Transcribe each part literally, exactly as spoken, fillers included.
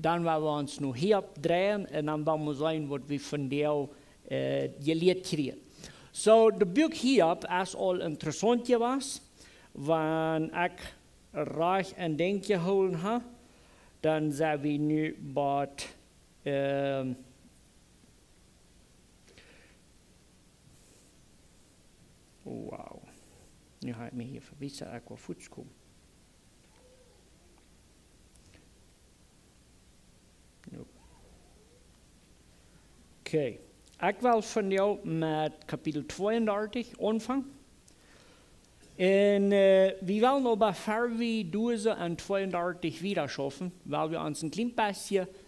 Dan woa wie ons nu Hiob dreien un dan woa wie seenen waut wie vondoag, äh, jelieet kjrieen. So, daut Buak Hiob es aul interessaunt jewast, wan ekj rajcht enn Denkj jehoolen ha, dan sent wie nu bie, ähm, wow. Nu ha ekj mie hia vewist, ekj woa fuaz komen. Jo. Okay. Ekj well vondoag met Kapitel tweeundartich aunfangen. Un, äh, wie wellen oba, ea wie dise enn tweeundartich wieda schaufen, well wie ons een kjlien bät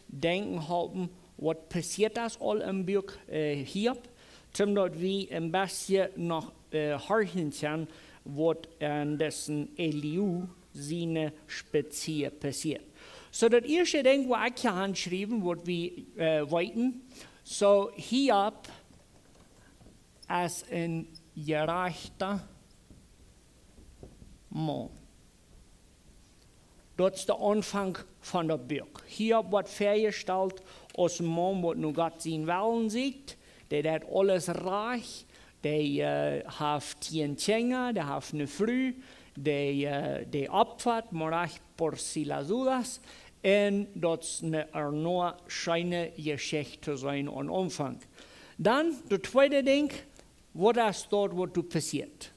denkjen halpen, waut passieet es aul em Buak, äh, Hiob, soo daut wie een bät noch, äh, horchen kjennen, waut aun disen Elihu siene Spezia passieet. So, daut ieeschte Dinkj, waut ekj hia aunschriew, waut wie, äh, weeten, so, Hiob es een jerajchta Maun. Daut es de Aunfank von daut Buak. Hiob woat väajestalt aus een Maun, waut no Gott sienen Wellen sieekjt, dee deit aules rajcht, dee, äh, haft tieen Kjinja, dee haft eene Fru, dee, äh, dee opfat, morach por si las dudas, un daut es eene, eene scheene Jeschicht to seenen aum Aunfank. Dan, daut tweede Dinkj, waut es daut, waut doa passieet?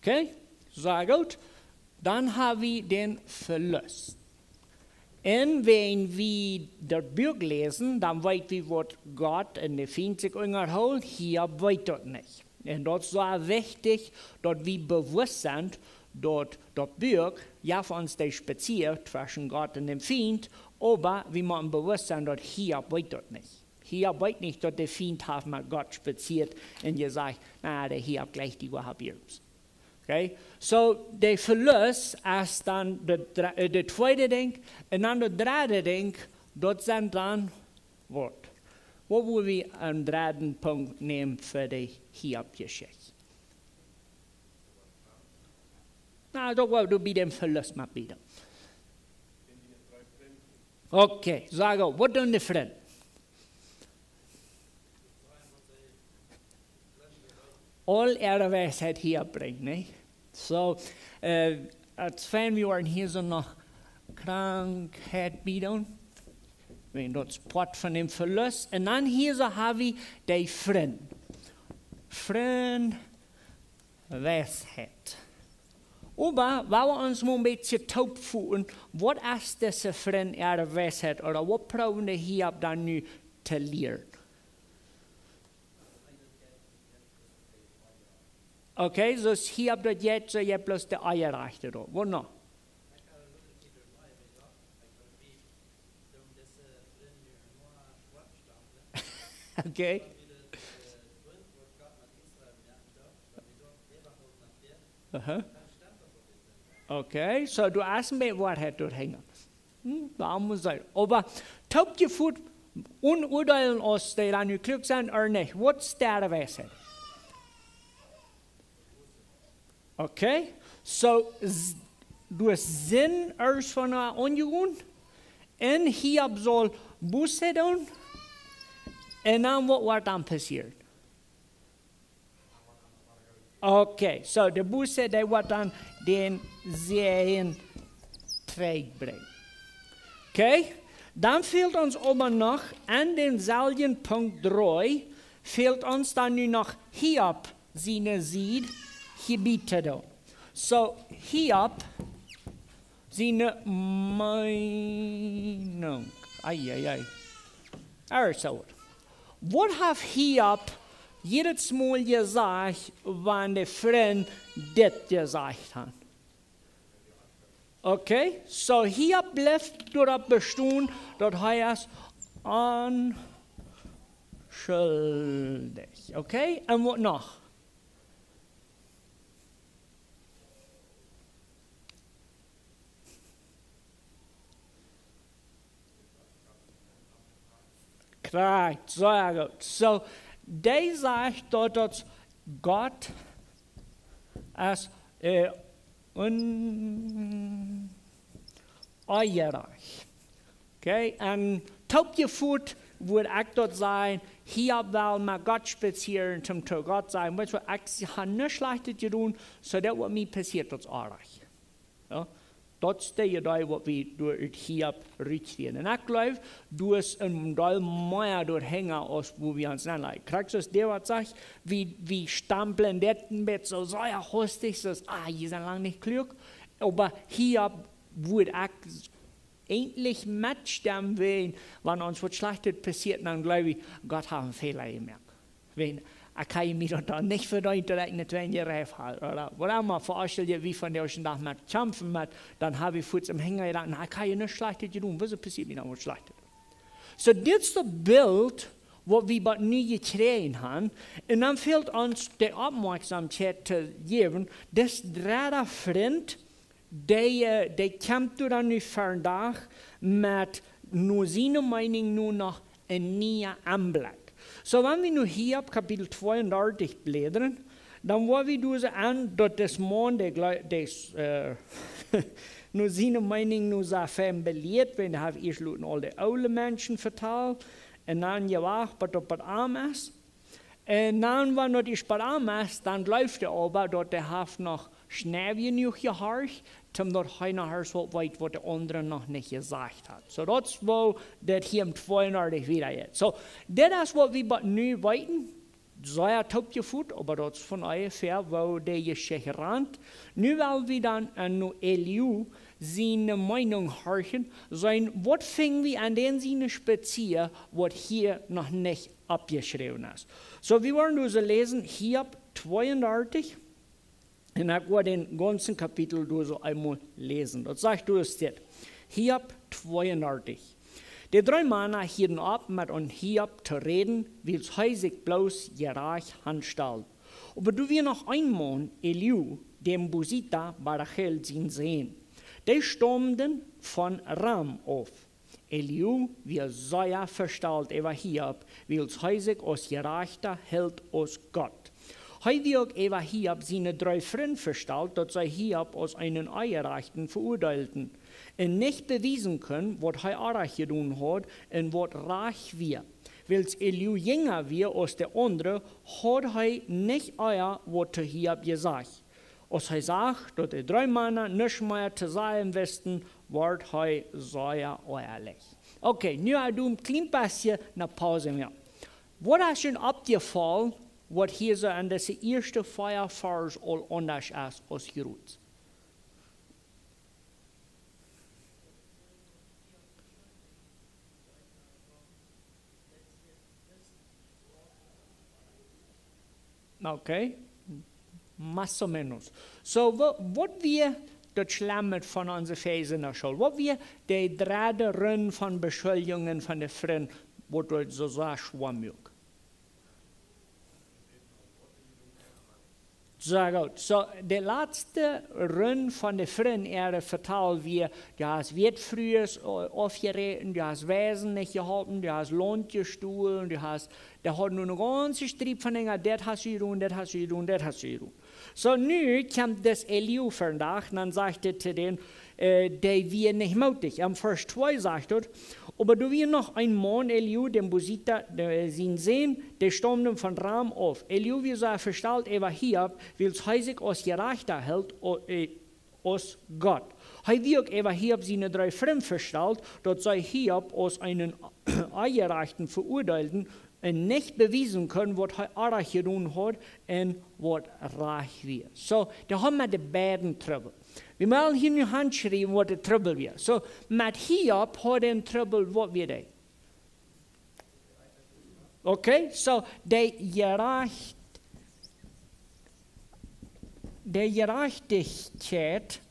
Okay, sea goot. Dan ha wie dän Velust. Un wan wie daut Buak läsen, dan weet wie, waut Gott un de Fient sikj unjahoolen, Hiob weet daut nich. Un daut es sea wichtich, daut wie bewusst sent, daut daut Buak, jo, fa ons dee Spezia tweschen Gott un däm Fient, oba wie motten bewusst sennen, daut Hiob weet daut nich. Hiob weet nich, daut de Fient haft met Gott spezieet un jesajcht: "Na, de Hiob jlikjt die äwahaupt nich." Okay? So, de Velust es dan de dre-, äh, de tweede Dinkj. Un dan daut dredde Dinkj, daut sent dan waut? Waut wudden wie een dredden Punkt nämen fa de Hiob-Jeschicht? Na, daut woat doa bie dän Velust mau wieda. Okay, saj, waut doonen de Frind? Aul äare Weisheit hia brinjen, nä? So, äh, aus wan wie woaren hia soo noch Krankheit biedoonen. Wan daut es Poat von dän Velust. Un dan hia soo ha wie de Frind. Frind, Weisheit. Oba, wan wie ons mau een bät toopfooten, waut es dise Frind äare Weisheit, ooda waut proowen de Hiob dan nu to lieren? Okay, soo aus Hiob daut jeit, soo jeit bloos de Oajarechte doa. Waut noch? Okay. Aha. Okay, so du hast mea Woarheit doa hinja. Hm, daut mott sennen. Oba toopjefoot, un uadeelen aus dee dan nu kluak sent ooda nich. Waut es de Weisheit? Okay, so, s-, du hast Sind ieescht von aunjegonen. Un Hiob saul Buße doonen. Un dan, waut woat dan passieren? Okay, so, de Buße, dee woat dan dän Säajen trigjbrinjen. Okay, dan fält ons oba noch aun dänselwjen Punkt dree, fält ons dan nu noch Hiob siene Sied jebieden. So, Hiob siene Meinunk. Ai, ai, ai. Ea es daut. Waut haft Hiob jiedet Mol jesajcht, wan de Frind dit jesajcht haft? Okay, so Hiob blift doaropp bestonen, daut hee es onschuldich. Okay, un waut noch? Krakjt, sea goot. So, dee sajcht daut, daut Gott es, äh, Un onjerajcht. Okay, un toopjefot wudd ekj daut sajen, Hiob well met Gott spazieren, toom to Gott sajen: Weetst waut, ekj hab nuscht Schlajchtet jedonen, soo daut waut mie passieet, daut es oajch. Jo? Daut es de Idee waut wie derch Hiob rutkjrieen. Un ekj jleew, doa es een Deel mea doahinja aus wua wie ons aunliejen. Krakjt soo aus dee waut sajcht, wie, wie stamplen dit een bät soo, soo, jo, hastich, soo, ah, jie sent lang nich kluak. Oba Hiob wudd ekj eejentlich metstemmen, wan, wan ons waut Schlajchtet passieet, dan jleew ekj, Gott haft een Fäla jemoakt. Wan, ekj hab mie daut dan nich vedeent, daut ekj ne tweede Reif haud, ooda waut emma, veoajelt wie von dän Dach met kjamfen, met, dan hab wie fuaz em Henj jedocht: Na, ekj hab je nuscht Schlajchtet jedonen, wuarom passieet mie dan waut Schlajchtet? Soo, dit es daut Bilt waut wie bie nu jekjräajen haben. Un dan fält ons de Oppmoakjsomkjeit to jäwen, dis dredda Frint, dee, äh, dee kjemt doa dan nu vondoag met, no siene Meenunk, nu noch een niea Enblikj. Soo, wan wie nu Hiob Kapitel tweeundartich bläden, dan woa wie doa seenen, daut dis Maun, dee, jle- dee, äh, no siene Meenunk, nu soo fein belieet, wan hee haft ieescht loten aul de oole Menschen vetalen, un dan jewacht, bat daut bie am es. Un dan, wan daut ieescht bie am es, dan jleeft hee oba, daut hee haft noch schnell jenuach jehorcht, toom daut hee noch ieescht waut weet, waut de aundre noch nich jesajcht haft. Soo, daut es woo daut hia em tweeundartich wieda jeit. Soo, dit es waut wie bie nu weeten. Sea toopjefot, oba daut es von onjefäa woo de Jeschicht rant. Nu well wie dan aun no Elihu siene Meenunk horchen, seenen, waut finj wie aun dän siene Spezia, waut hia noch nich oppjeschräwen es. Soo, wie woaren doa läsen, Hiob tweeundartich, un ekj woa dän gaunzen Kapitel doa soo eemol läsen. Daut sajcht doa dit. Hiob tweeundartich. De dree Mana hieden opp met aun Hiob to räden, wiels hee sikj bloos jerajcht aunstald. Oba doa wia noch een Maun, Elihu, däm Busita, Barachel sien Sän. Dee staumden von Ram auf. Elihu wia sea vestalt äwa Hiob, wiels hee sikj aus jerajchta hilt aus Gott. Hee wia uk äwa Hiob siene dree Frind vestalt, daut see Hiob aus eenen Onjerajchten veuadeelden un nich bewiesen kunnen, waut hee orrajcht jedonen haud un waut rajcht wia. Wiels Elihu jinja wia aus de aundre, haud hee nich ea waut to Hiob jesajcht. Aus hee sach, daut de dree Mana nuscht mea to sajen wisten, wort hee sea oajalich. Okay, nu ha wie een kjlien bät ne Paus jemoakt. Waut es junt oppjefollen, waut hia soo aun dise ieeschte vea Varsch aul aundasch es aus jrod? Okay, más o menos. Soo, wa- waut wia daut Schlemme von onse Efeesa School? Waut wia de dredde Rund von Beschuldjungen von de Frind, waut doa soo sea schwoa muak? Sea goot. Soo, de latste Rund von de Frind äare vetalen wie, du hast Wätfrues, äh, aufjeräten, du hast Waisen nich jeholpen, du hast Launt jestolen, du hast, dee hauden nu een gaunzen Striep von Dinja, dit hast du jedonen, dit hast du jedonen, dit hast du jedonen. Soo, nu kjemt dis Elihu vondoag, dan sajcht hee to dän, äh, dee wia nich mootich. Em Varsch twee sajcht et: Oba doa wia noch een Maun, Elihu, däm Busita, de, sien Sän, dee staumden von Ram auf. Elihu wia sea vestalt äwa Hiob, wiels hee sikj aus jerajchta hilt, o-, äh, aus Gott. Hee wia uk äwa Hiob siene dree Frind vestalt, daut see Hiob aus eenen Onjerajchten veuadeelden un nich bewiesen kunnen, waut hee orrajcht jedonen haud un waut rajcht wia. Soo, dee hauden met de beiden Trubbel. Wie motten hia nu hanschriewen, waut de Trubbel wia. Soo, met Hiob haud een Trubbel, waut wia dee? Okay, soo, de jerajcht-, de Jerajchtichkjeit,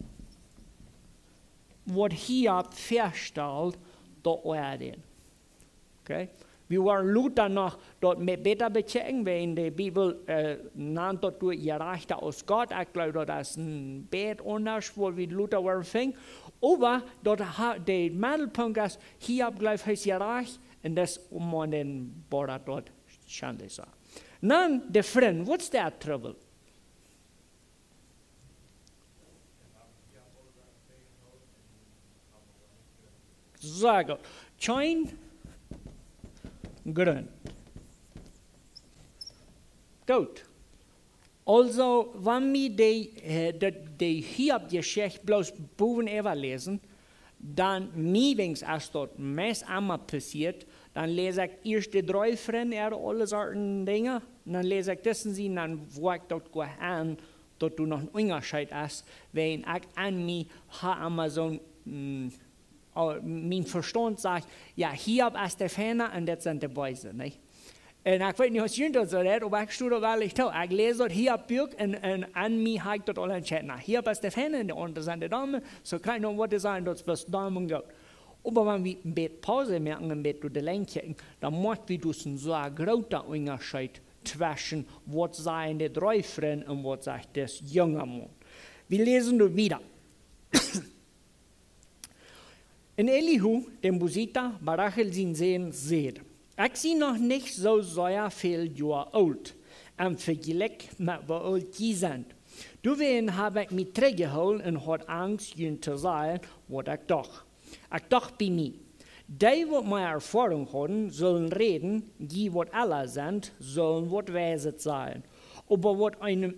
waut Hiob vestalt, daut wia dee. Okay? Wie woaren lota noch daut mea bäta bekjikjen, wiels de Bibel, äh, nant daut doa Jerajchta aus Gott. Ekj jleew, daut es een bät aundasch, waut wie lota woaren finjen. Oba daut ha-, de Meddelpunkt es, Hiob jleeft, hee es jerajcht, un daut es om aun dän Boda daut schaulich to sajen. Dan de Frind, waut es de Trubbel? Sea goot. Kjeen Grunt. Goot. Aulsoo, wan wie dee, äh, daut, dee Hiob-Jeschicht bloos bowen äwa läsen, dan, mie weens, aus daut meist emma passieet, dan läs ekj ieescht de dree Frind äare aule Sorten Dinja, un dan läs ekj disen Sinn, dan woa ekj daut goa aun, daut doa noch een Unjascheet es, wiels ekj aun mie ha emma soon, mm, au-, mien Vestaunt sajcht, jo, Hiob es de Feine un dit sent de Beese, nä? Un ekj weet nich aus junt daut soo jeit, oba ekj sto doa werkjlich too. Ekj läs daut Hiob-Buak un, un aun mie ha ekj daut aul entscheiden. Na, Hiob es de Feine un de aundre sent de Domme, soo kaun ekj noch waut sajen, daut es bloos domm un goot. Oba wan wie een bät Paus moaken, een bät derch de Lien kjikjen, dan moakj wie dus een soo groota Unjascheet tweschen waut sajen de dree Frind un waut sajcht dis junge Maun. Wie läsen doa wieda. Un Elihu, dän Busita, Barachel sien Sän, säd: Ekj sie noch nich soo sea väl Joa oolt, em Vejlikj met woo oolt jie sent. Doawäajen hab ekj mie trigjjehoolen un haud Angst, junt to sajen, waut ekj docht. Ekj docht bie mie: Dee, waut mea Erfoarunk hauden, sullen räden, jie, waut ella sent, sullen waut Weiset sajen. Oba waut eenem,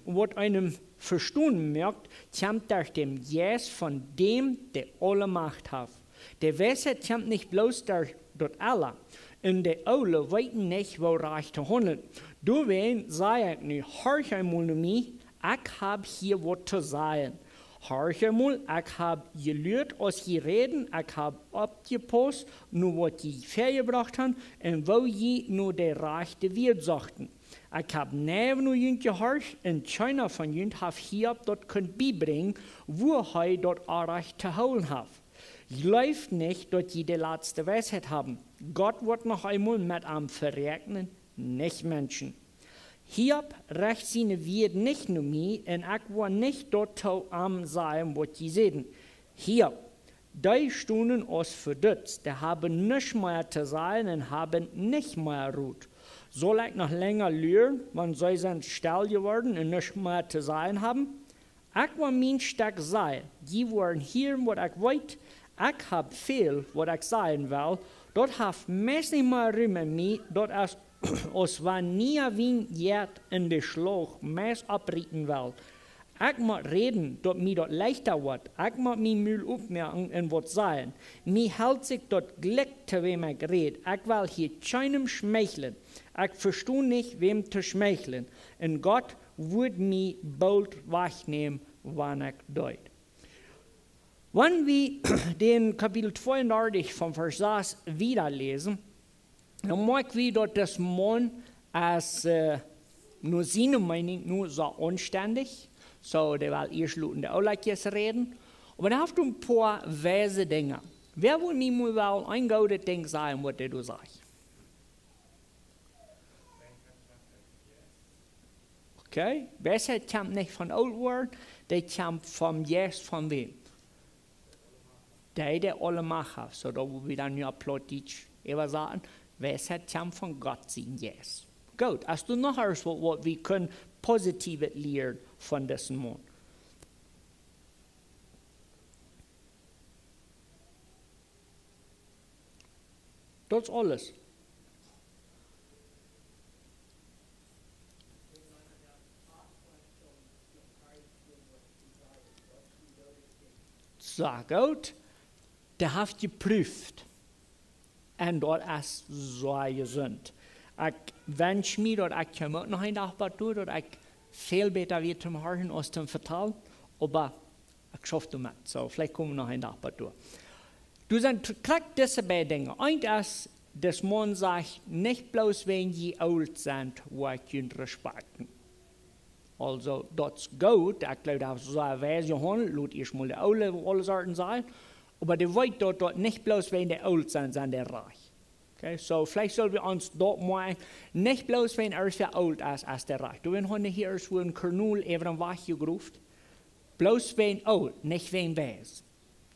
waut eenem vestonen moakt, kjemt derch dän Jeist von däm, dee aule Macht haft. De Weisheit kjemt nich bloos derch daut Ella, un de Oole weeten nich, woo rajcht to haundlen. Doawäajen saj ekj nu: Horcht emol no mie, ekj hab hia waut to sajen. Horcht emol, ekj hab jeluat, aus jie räden, ekj hab oppjepaust no waut jie väajebrocht han un woo jie no de rajchte Wieed sochten. Ekj hab nau no junt jehorcht, un kjeena von junt haft Hiob daut kunt biebrinjen, woo hee daut rajcht to hoolen haft. Jleeft nich, daut jie de latste Weisheit haben. Gott woat noch eemol met am veräakjnen, nich Menschen. Hiob recht siene Wieed nich no mie, un ekj woa nich daut to am sajen, waut jie säden. Hiob, dee stonen aus vedutst, dee haben nuscht mea to sajen un haben nich mea Rot. Saul ekj noch lenja luren, wan see sent stell jeworden un nuscht mea to sajen haben? Ekj woa mien Stekj sajen, jie woaren hieren, waut ekj weet. Ekj hab väl, waut ekj sajen well. Daut haft meist nich mea Rum en mie, daut es aus wan niea Wien jeit un de Schlauch meist opprieten well. Ekj mott räden, daut mie daut leichta woat. Ekj mott mien Mul opmoaken un waut sajen. Mie helt sikj daut jlikj, to wäm ekj räd. Ekj well hia kjeenem schmeicheln. Ekj vesto nich, wäm to schmeicheln. Un Gott wudd mie boolt wajchnämen, wan ekj deed. Wan wie dän Kapitel tweeundartich von Varsch sas wieda läsen, dan moakj wie, daut dis Maun es, äh, no siene Meeninj nu soo aunstendich, soo dee well ieescht loten de Oolakjes räden, oba dee haft een poa weise Dinja. Wäa wudd mie mol well een goodet Dinkj sajen, waut dee doa sajcht? Okay, Weisheit kjemt nich von oolt woaren, dee kjemt vom Jeist von wäm? Dee, dee aule Macht haft. Soo, daut woa wie dan nu opp Plautdietsch äwasaten: Weisheit kjemt von Gott sien Jeist. Goot, hast du noch irjent waut, waut wie kjennen positievet lieren von disen Maun? Daut es aules. Soo goot. Dee haft jeprooft. Un daut es soo jesunt. Ekj wensch mie, daut ekj kjeem uk noch een Dach bat doa, daut ekj väl bäta wia toom horchen aus toom vetalen. Oba ekj schauf doamet. Soo, veleicht kome wie noch een Dach bat doa. Doa sent krakjt dise beid Dinja. Eent es, dis Maun sajcht: Nich bloos wäajen jie oolt sent, woa ekj junt respakjten. Aulsoo, daut es goot. Ekj jleew, daut es soo weis jehaundelt. Lot ieescht mol de Oole aule Sorten sajen. Oba dee weet daut, daut nich bloos wäajen dee oolt sent, sent dee rajcht. Okay, soo, veleicht sull wie ons daut moakjen, nich bloos wäajen irjentwäa oolt es, es dee rajcht. Doawäajen ha wie hia ieescht wua een Kanol äwa dän Wajch jegroft. Bloos wäajen oolt, nich wäajen weis.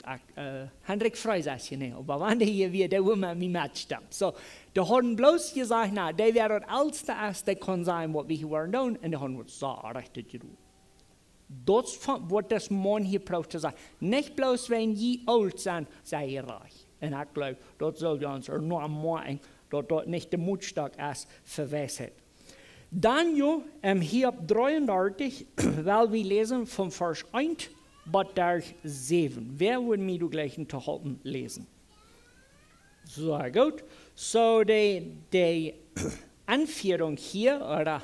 Ekj, äh, Hendrik Frey sajcht hia nich, oba wan dee hia wia, dee wudd met mie metstemmen. Soo, dee hauden bloos jesajcht: Na, dee wäa daut elsta es, dee kaun sajen, waut wie hia woaren doonen, un dee hauden waut soo rajchtet jedonen. Daut es von, waut dis Maun hia prooft to sajen. Nich bloos wäajen jie oolt sent, sent jie rajcht. Un ekj jleew, daut sull wie ons enorm moaken, daut daut nich de Mootstock es fa Weisheit. Dan jo, em Hiob dreeundartich, well wie läsen von Varsch eent bat Varsch säwen. Wäa wudd mie doa jlikjen to halpen läsen? Sea goot. So, de, de Aunfiarunk hia, ooda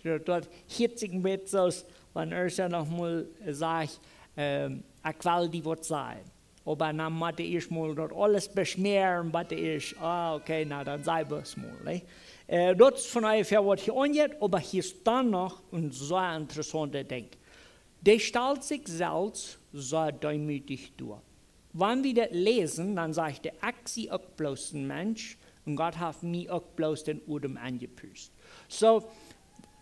daut, daut hieet sikj een bät soo aus wan Ursa noch mol sajcht, ähm, ekj well die waut sajen. Oba dan mott hee ieescht mol daut aules beschmäaren, bat hee ieescht, ah, okay, na dan saj bloos mol, nä? Äh, daut es von onjefäa waut hia aunjeit, oba hia es dan noch een sea interessauntet Dinkj. Dee stalt sikj selfst sea deemootich doa. Wan wie daut läsen, dan sajcht hee, ekj sie uk bloos een Mensch un Gott haft mie uk bloos dän Odem enjepust. So,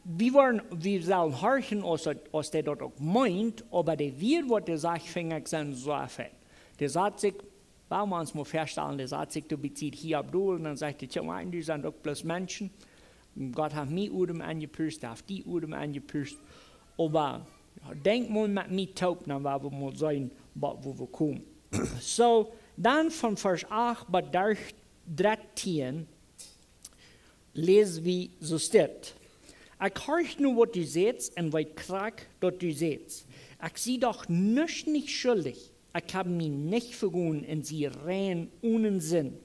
wie woaren, wie sellen horchen, aus, aus dee daut uk meent, oba de Wieed waut hee sajcht, finj ekj sent sea fein. Dee sajcht sikj, well wie ons mol väastalen, dee sajcht sikj, du best hia opp Doel, un dan sajcht hee, tja, mau, du sent uk bloos Menschen. Gott haft mie Odem enjepust, haft die Odem enjepust. Oba, jo, denkj mol met mie toop, dan woa wie mol seenen, bat wua wie komen. So, dan von Varsch acht bat Varsch dartieen läs wie soo dit. Ekj horch nu waut du sajchst un weet krakjt daut du sajchst. Ekj sie doch nuscht nich schullich. Ekj hab mie nich vegonen un sie rein onen Sind.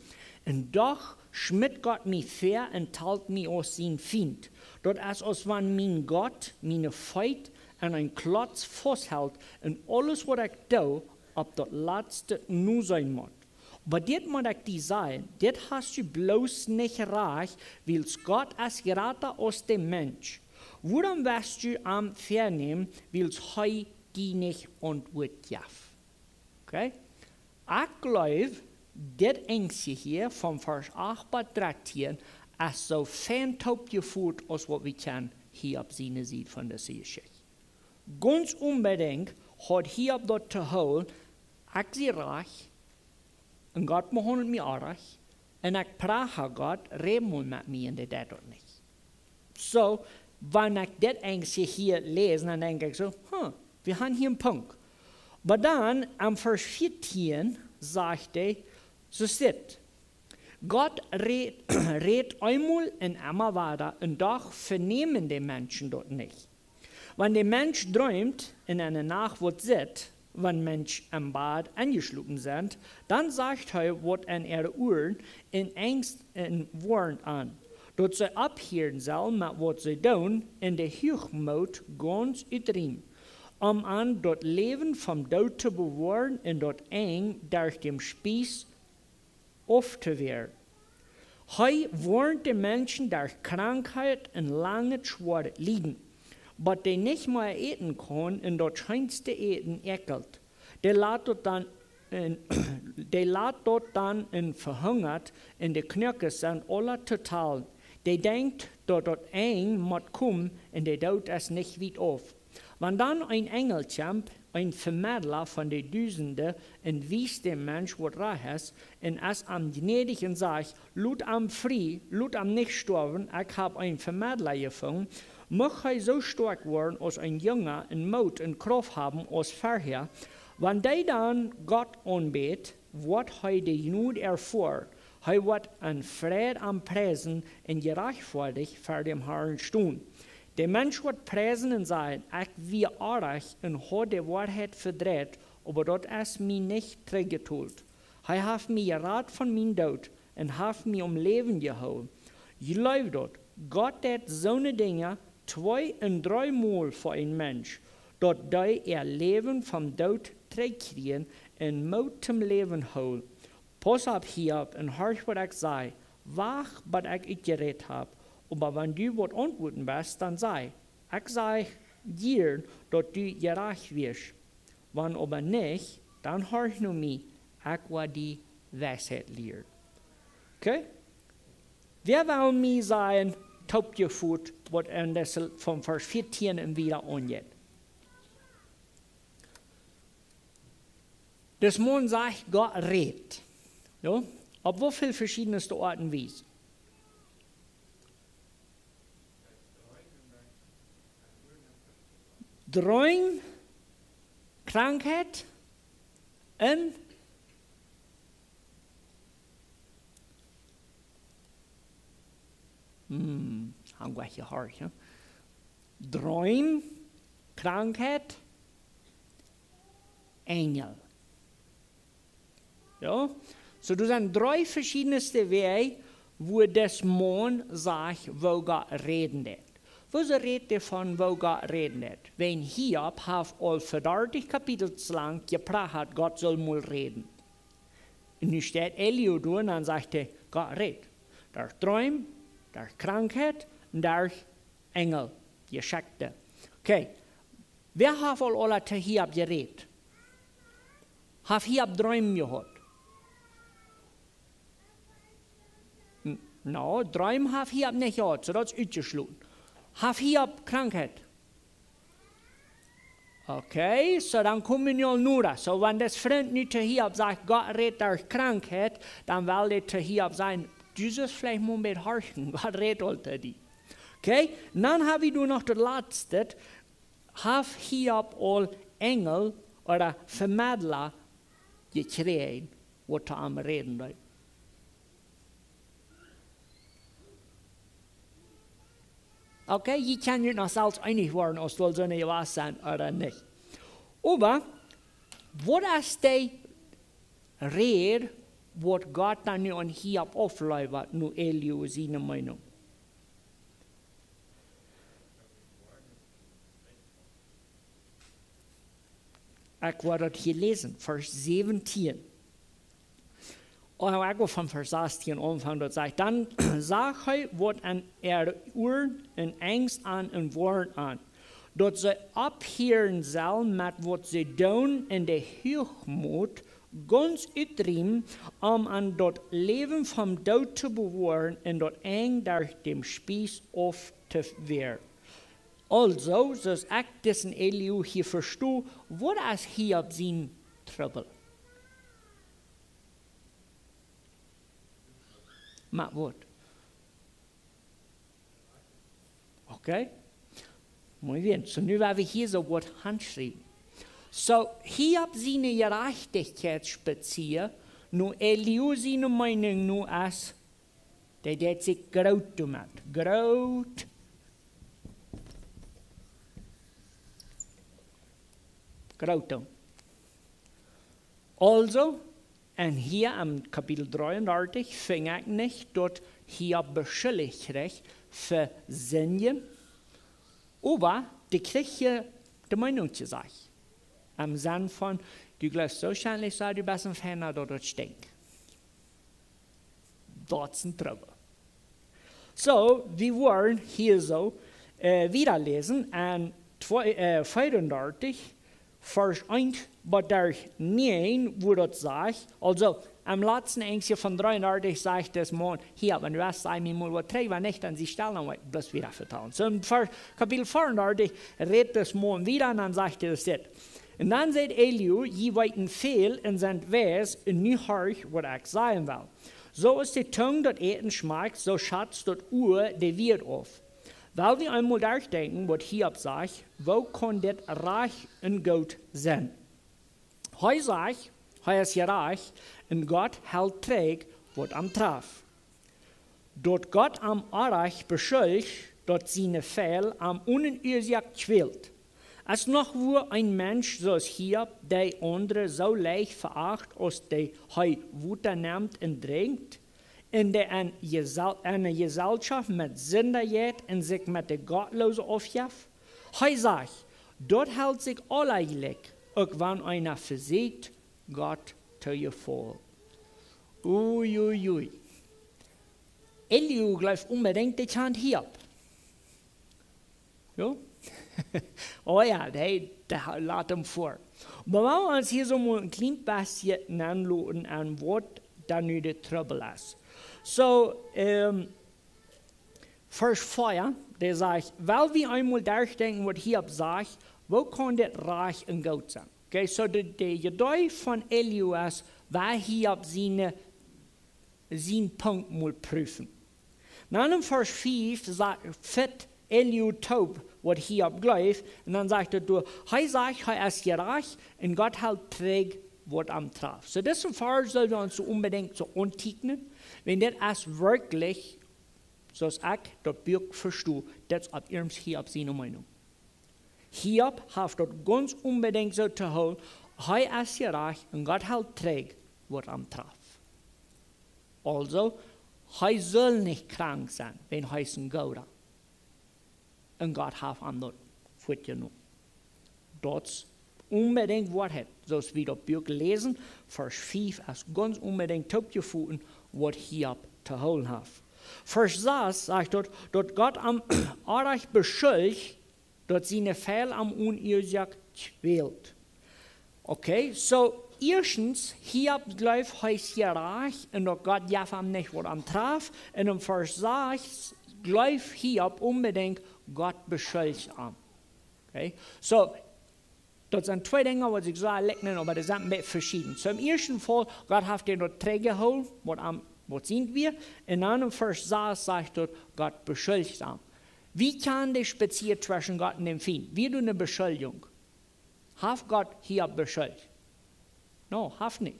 Un doch schmitt Gott mie väa un talt mie aus sien Fient. Daut es aus wan mien Gott miene Feet aun een Klotz fausthelt un aules waut ekj doo, opp daut latste noseenen mott. Oba dit mott ekj die sajen, dit hast du bloos nich rajcht, wiels Gott es jrata aus de Mensch. Wuarom woascht du am vernämen, wiels hee die nich Auntwuat jeft? Okay? Ekj jleew, dit eensje hia von Varsch acht bat dartieen es soo fein toopjefoot aus waut wie kjennen hia opp siene Sied von dise Jeschicht. Gaunz onbedinjt haud Hiob daut to hoolen, ekj sie rajcht, un Gott behaundelt mie oajch, un ekj pracha Gott, räd mol met mie, un dee deit daut nich. So, wan ekj dit eensje hia läs, dan denkj ekj soo, huh, wie haben hia een Punkt. Oba dan, aum Varsch vieetieen, sajcht hee, soo es dit. Gott rät, rät eemol un emma wada, un doch vernämen de Menschen daut nich. Wan de Mensch dreemt un enne Nacht waut sitt, wan Mensch em Bad enjeschlopen sent, dan sajcht hee waut en äare Uaren un Enjst un Woarnt aun, daut see opphieren sellen met waut see doonen un de Huachmoot gaunz utriemen, om an daut Läwen vom Doot to bewoaren un daut Enj derch däm Spieß auftowearen. Hee woarnt de Menschen derch Krankheit un langet schwoaret Lieden, bat dee nich mea äten kaun un daut scheenste Äten äakjelt. Dee lat daut dan un, dee lat daut dan un vehungat un de Knoakes sent aula totalen. Dee denkjt daut daut Enj mott komen un de Doot es nich wiet auf. Wan dan een Enjel kjemt, een Vemedla von de Dusende, un wiest däm Mensch waut rajcht es, un es am jnädich un sajcht, lot am frie, lot am nich stoawen, ekj hab een Vemedla jefungen, mucht hee soo stoakj woaren aus een Junge un Moot un Krauft haben aus verhäa. Wan dee dan Gott aunbät, woat hee de Jnod erfoaren. Hee woat en Fräd am priesen un jerajchtfoadich ver däm Harn stonen. De Mensch woat priesen un sajen, ekj wia oajch un haud de Woarheit vedreit, oba daut es mie nich trigjjetolt. Hee haft mie jerat von mien Doot un haft mie aum Läwen jehoolen. Jleew daut, Gott deit soone Dinja twee un dree mol fa een Mensch, daut dee äa Läwen vom Doot trigjkjrieen un Moot toom Läwen hoolen. Pauss opp, Hiob, un horch waut ekj saj. Wacht bat ekj utjerät hab. Oba wan du waut auntwuaden west, dan saj. Ekj saj jiern daut du jerajcht woascht. Wan oba nich, dan horch no mie, ekj woa die Weisheit lieren. Okay? Wäa well mie sajen, toopjefoot, waut en dise von Varsch vieetieen un wieda aunjeit? Dis Maun sajcht, Gott rät. Jo? Opp woo väl veschiedne Oaten un Wiesen? Dreem, Krankheit un Hm, haben wir hier hart, ja? Droom, Krankheit, Enjel. Jo? So, doa sent dree veschiedne Wäaj, woo dis Maun sajcht, woo Gott räden deed. Woo see räden von, woo Gott räden deed. Wan Hiob haft aul fa dartich Kapitel lang jeprachat, Gott saul mol räden. Un nu steit Elihu doa un dan sajcht hee, Gott rät. Derch Droom, derch Krankheit un derch Enjel, Jeschenkte. Okay. Wäa haft aul aula to Hiob jerät? Haft Hiob Droom jehaut? N-, no, Droom haft Hiob nich jehaut, so daut es utjeschloten. Haft Hiob Krankheit? Okay, so dan kome wie nu aul noda. So, wan dis Frint nu to Hiob sajcht, Gott rät derch Krankheit, dan well hee to Hiob sajen, du saust veleicht mol een bät horchen, Gott rät aul to die. Okay, un dan hab wie doa noch daut latste, haft Hiob aul Enjel ooda Vemedla jekjräajen, waut to am räden deeden? Okay, jie kjennen junt noch selfst eenich woaren, aus daut saul soo jewast sennen ooda nich. Oba, waut es de Räd, waut Gott dan nu aun Hiob auflieet, nu Elihu siene Meenunk? Ekj woa daut hia läsen, Varsch säwentieen. Un ekj well von Varsch sastieen aunfangen, daut sajcht, dan sach hee waut en äare Uaren un Enjst aun un Woaren aun, daut see opphieren sellen met waut see doonen un de Huachmoot gaunz utriemen, om an daut Läwen vom Doot to bewoaren un daut Enj derch däm Spiees auf to wäaren. Aulsoo, soo aus ekj disen Elihu hia vesto, waut es Hiob sien Trubbel? Mau waut? Okay. Muy bien. So, nu woa wie hia soo waut hanschriewen. So, Hiob siene Jerajchtichkjeitsspezia, nu Elihu siene Meenunk nu es, dee deed sikj groot doamet. Groot. Groot doonen. Aulsoo, un hia em Kapitel dreeundartich finj ekj nich, daut Hiob beschuldicht kjrieech fa sindjen, oba dee kjrieech hia de Meenunk jesajcht. Em Senn von, du jleefst soo scheinlich, soo, du best een Feina, daut daut stinkjt. Daut es een Trubbel. So, wie woaren hia soo, äh, wieda läsen aun twee, äh, veeaundartich, Varsch eent bat näajen, woo daut sajcht. Aulsoo, aum latsten Enj von dreeundartich sajcht dis Maun, hia, wan du hast, saj mie mol waut trigj, wan nich, dan sie stell, dan woa ekj bloos wieda vetalen. So, en Varsch, Kapitel veeaundartich rät dis Maun wieda un dan sajcht hee dit. Un dan säd Elihu, jie weeten väl un sent wies, un nu horcht, waut ekj sajen well. Soo aus de Tung daut Äten schmakjt, soo schatzt daut Ua de Wieed auf. Well wie eemol derchdenkjen, waut Hiob sajcht, woo kaun dit rajcht un goot sennen? Hee sajcht, hee es jerajcht, un Gott helt trigj, waut am traft. Daut Gott am orrajcht beschuldicht, daut siene Feil am onen Uasoak kjwält. Es noch wua een Mensch soo aus Hiob, dee aundre soo leicht veacht, aus dee hee Wota nemt un drinkjt, un dee en Jesel-, en eene Jeselschoft met Sinda jeit un sikj met de Gottloose aufjeft? Hee sajcht, daut helt sikj aula jlikj, uk wan eena vesieekjt, Gott to jefaulen. Ui, ui, ui. Elihu jleeft onbedinjt, dee kjant Hiob. Jo? Oh jo, dee, dee lat am ver. Oba wie wellen ons hia soo mol een kjlien bät nenloten aun waut dan nu de Trubbel es. So, ähm, Varsch vea, dee sajcht, well wie eemol derchdenkjen, waut Hiob sajcht, woo kaun dit rajcht un goot sennen? Okay, so de, de Idee von Elihu es, wie Hiob siene, sien Punkt mol prüfen. Dan en Varsch fief sa-, fot Elihu toop, waut Hiob jleeft, un dan sajcht hee doa, hee sajcht, hee es jerajcht, un Gott helt trigj, waut am traft. So, disen Varsch sell wie ons soo onbedinjt soo aunteekjnen, wan dit es werkjlich Soo aus ekj daut Buak vesto, daut es opp iernst Hiob siene Meenunk. Hiob haft daut gaunz onbedinjt soo to hoolen, hee es jerajcht un Gott helt trigj waut am traft. Aulsoo, hee saul nich krank sennen, wan hee es een Gooda. Un Gott haft am daut fuatjenomen. Daut es onbedinjt Woarheit. Soo aus wie daut Buak läsen, Varsch fief es gaunz onbedinjt toopjefoten, waut Hiob to hoolen haft. Varsch sas sajcht daut, daut Gott am oajch beschuldicht, daut siene Feil am one Uasoak kwält. Okay, soo, ieeschtens, Hiob jleeft, hee es jerajcht un daut Gott jeft am nich waut am traft. Un em Varsch sas jleeft Hiob onbedinjt, Gott beschuldicht am. Okay, soo, daut sent twee Dinja waut sikj soo likjnen, oba dee sent een bät veschieden. Soo, em ieeschten Faul, Gott haft am daut trigjjehoolen, waut am, waut sient wia. Un dan em Varsch sas sajcht daut, Gott beschuldicht am. Woo kaun dee spazia tweschen Gott un däm Fient? Woo deit eene Beschuldjunk? Haft Gott Hiob beschuldicht? No, haft nich.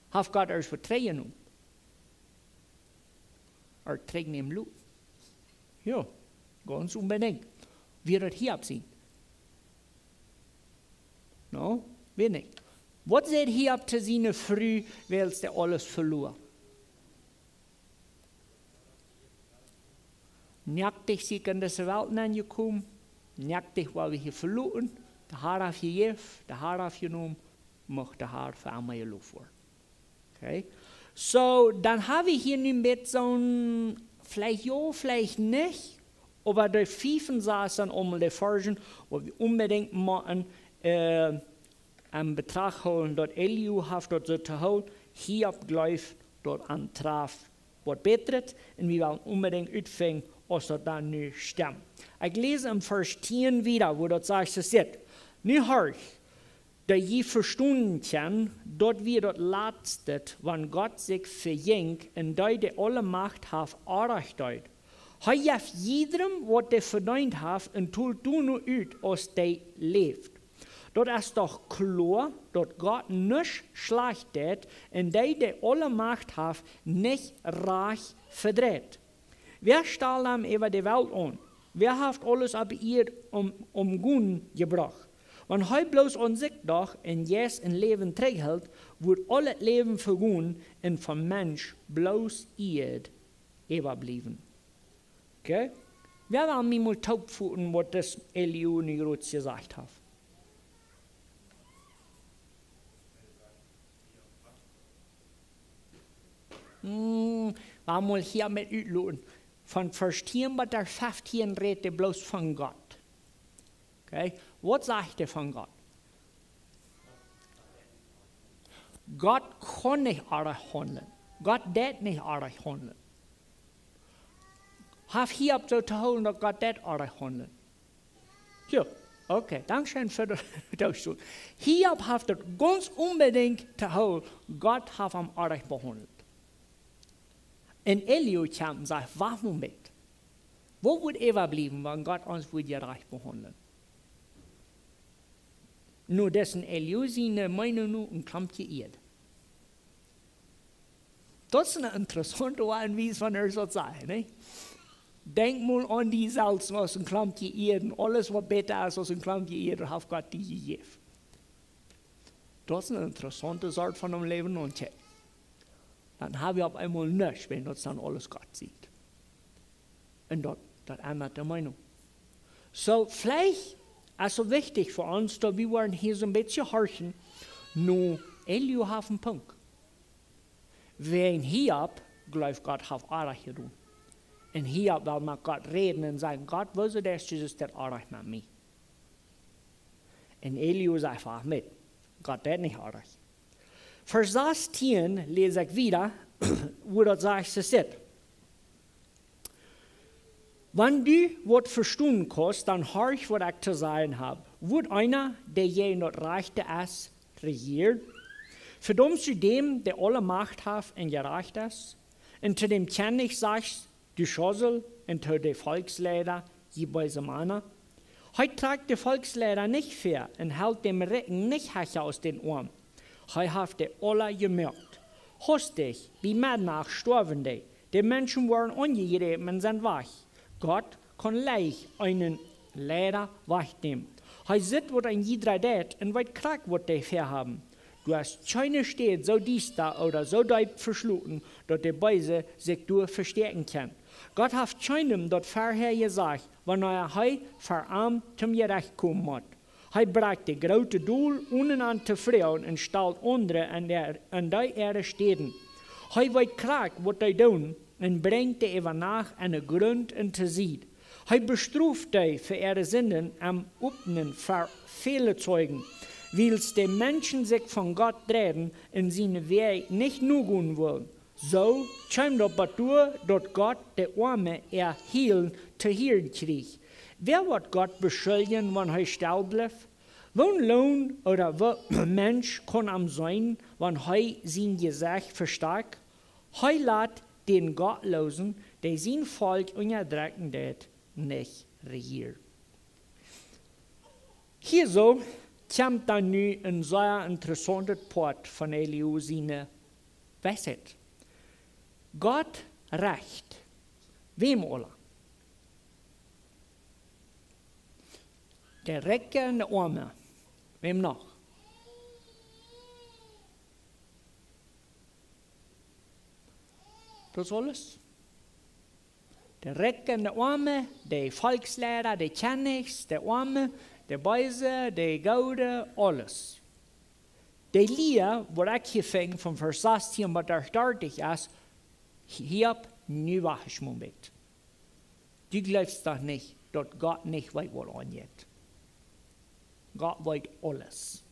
Haft Gott ieescht waut trigjjenomen? Ea trigjneemen loten? Jo, gaunz onbedinjt. Wia daut Hiob sien? No, wia nich. Waut säd Hiob to siene Fru, wiels dee aules veloa? Nich ekj sie en dise Welt nenjekomen, nich ekj woa hia veloaren, de Har haft jejäft, de Har haft jenomen, mucht de Har fa emma jeloft woaren. Okay. Soo, dan hab wie hia nu met soon, veleicht jo, veleicht nich, oba de fief un sas sent aulmol de Varschen, waut wie onbedinjt motten, äh, en Betracht hoolen, daut Elihu haft daut soo to hoolen, Hiob jleeft daut am traft waut bätret, un wie wellen onbedinjt utfinjen, aus daut dan nu stemt. Ekj läs em Varsch tieen wieda, woo daut sajcht, soo sajcht: Nu horcht, daut jie vestonen kjennen, daut wia daut latste, wan Gott sikj vejinkj un dee, dee aule Macht haft, oajch deed. Hee jeft jiedrem, waut dee vedeent haft, un tolt doano ut, aus dee läft. Daut es doch kloa, daut Gott nuscht schlajcht deit un dee, dee aule Macht haft, nich rajcht vedreit. Wäa stalt am äwa de Welt aun? Wäa haft aules opp Ieed om, om Gunst jebrocht? Wan hee bloos aun sikj docht un Jeist un Läwen trigjhelt, wudd aul daut Läwen vegonen un vom Mensch bloos Ieed äwabliewen. Okay? Wäa well mie mol toopfoten, waut dis Elihu nu jrod jesajcht haft? Hm, wie mol hia met utloten. Von Varsch tieen bat doa feftieen rät hee bloos von Gott. Okay? Waut sajcht hee von Gott? Gott kaun nich oajch haundlen. Gott deit nich oajch haundlen. Haft Hiob soo to hoolen, daut Gott deit oajch haundlen? Jo, okay, dankscheen fa de Tostoot. Hiob haft daut gaunz onbedinjt to hoolen, Gott haft am oajch behaundelt. Un Elihu kjemt un sajcht: Wacht mol met. Waut wudd äwabliewen, wan Gott ons wudd jerajcht behaundlen? Nu, daut es en Elihu siene Meenunk nu een Klompkje Ieed. Daut es eene interessaunte Woarheit, woo eena daut sajen, nä? Denkj mol aun die selfst aus een Klompkje Ieed un aules, waut bäta es aus een Klompkje Ieed, haft Gott die jejäft. Daut es eene interessaunte Sort von em Läwen, nä? Dan hab wie opp eemol nuscht, wan daut dan aules Gott sitt. Un daut, daut endret de Meenunk. Soo, veleicht es soo wichtich fa ons, daut wie woaren hia soon bät horchen, nu, Elihu haft een Punkt. Wäajen Hiob jleeft, Gott haft oajch jedonen. Un Hiob well met Gott räden un sajen: Gott, wuarom deist du daut oajch met mie? Un Elihu sajcht: Wacht met, Gott deit nich oajch. Varsch sastieen läs ekj wieda, woo daut sajcht, soo sajcht: Wan du waut vestonen kaust, dan horch, waut ekj to sajen hab. Woat eena, dee jäajen daut Rajchte es, rejieren? Vedaumst du däm, dee aule Macht haft un jerajcht es? Un to däm Kjennich sajchst du: Schauzel, un to de Volkjsleida: Jie beese Mana. Hee trakjt de Volkjsleida nich väa un helt däm Rikjen nich hecha aus dän Oamen. Hee haft dee aula jemoakt. Haustich, bie Mednacht, stoawen dee, De Menschen woaren aunjejräwen un sent wajch. Gott kaun leicht eenen Leida wajchnämen. Hee sitt, waut een jiedra deit, un weet krakjt, waut dee väahaben. Doa es kjeene Städ soo diesta ooda soo deep veschloten, daut de Beese sikj doa vestäakjen kaun. Gott haft kjeenem daut verhäa jesajcht, wanea hee ver am toom Jerecht komen mott. Hee brakjt de groote Dol, onen an to froagen, un stalt aundre en dee äare Städen. Hee weet krakjt, waut dee doonen, un brinjt dee äwa Nacht en de Grunt un to Sied. Hee bestroft dee fa äare Sinden em Openen ver väle Zeugen, wiels de Menschen sikj von Gott dreiden un siene Wäaj nich nogonen wullen. Soo kjeem daut bat doa, daut Gott de Oame äa Hielen to hieren kjrieech. Wäa woat Gott beschuljen, wan hee stell blift? Woon Loon ooda woo Mensch kaun am seenen, wan hee sien Jesecht vestakjt? Hee lat dän Gottloosen, dee sien Volkj unjadrekjen deit, nich rejieren. Hia soo kjemt dan nu een sea interessauntet Poat von Elihu siene Weisheit. Gott recht. Wäm aula? De Rikje un de Oame. Wäm noch? Daut es aules. De Rikje un de Oame, de Volkjsleida, de Kjennichs, de Oame, de Beese, de Goode, aules. De Lia, waut ekj hia finj von Varsch sastieen bat dertich es, Hiob, nu wajch mol met. Du jleefst doch nich, daut Gott nich weet, waut aunjeit. Gott weet aules.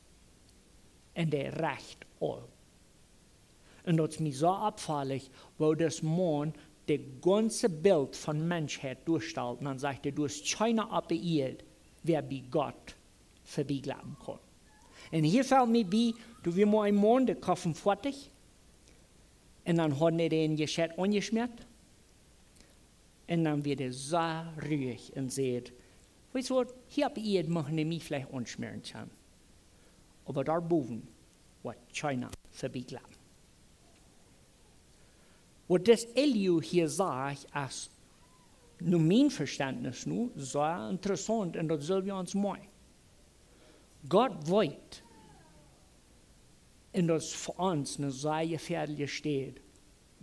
Un dee recht aul. Un daut es mie soo oppfaulich, woo dis Maun daut gaunze Bilt von Menschheit doastalt. Un dan sajcht hee, doa es kjeena opp de Ieed, wäa bie Gott vebie jleewen kaun. Un hia felt mie bie, doa wia mol een Maun, dee koft een Foatich. Un dan haud hee dän Jescheit aunjeschmäat. Un dan wort hee soo ruich un säd: Weetst waut, hia opp Ieed mucht eena mie veleicht aunschmäaren kjennen. Oba doa bowen woat kjeena vebie jleewen. Waut dis Elihu hia sajcht, es no mien Vestentnis nu sea interessaunt un daut sell wie ons moakjen. Gott weet, un daut es fa ons eene sea jefäadelje Städ,